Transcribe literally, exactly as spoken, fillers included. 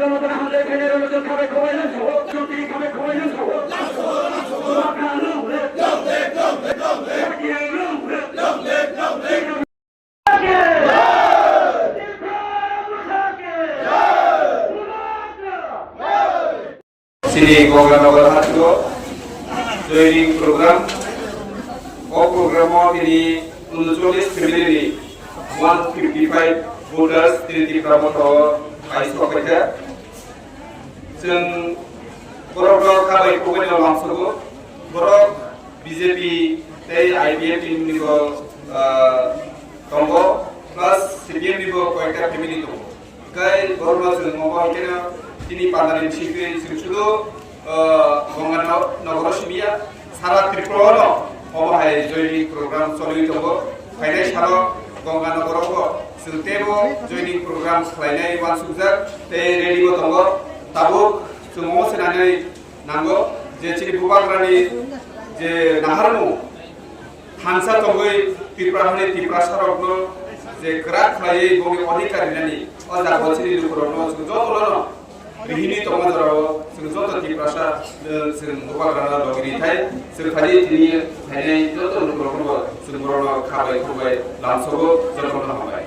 Chini Gonganagar hatio joining program. O program o tini uncholish family ni one fifty five voters tini Tipra Motha o pai sok paikha. Chwng borok no kha bai kubai no lamsogo. Borok B J P tei I P F T ni bo, ah, tongo, plus C P M ni bo koyekta family tongo. Kai borok no chwng mobile khe no tini pandani bisingtwi chwng sudu, ah, Gonganagar o simiya, sara Tripura o no omo hai joining program choliwi tongo. Phainai salo Gonganagar o bo chwng teibo joining program khlainai uansukjak tei ready bo tongo. Tabuk chwng omo swnanai nango je chini bubagrani je naharmung thansa tongwi Tripura hani Tiprasarokno je kwrak khlaiwi bongni odhikar rinani o jaga chini lukurokno chwng jotono rihini tongma jorao chwng joto Tiprasa, eh, chwng bubagrano logi rithai chwng phai tini phainai joto lukurokno chwng borokno kha bai khuk bai lamsogo jotono hambai.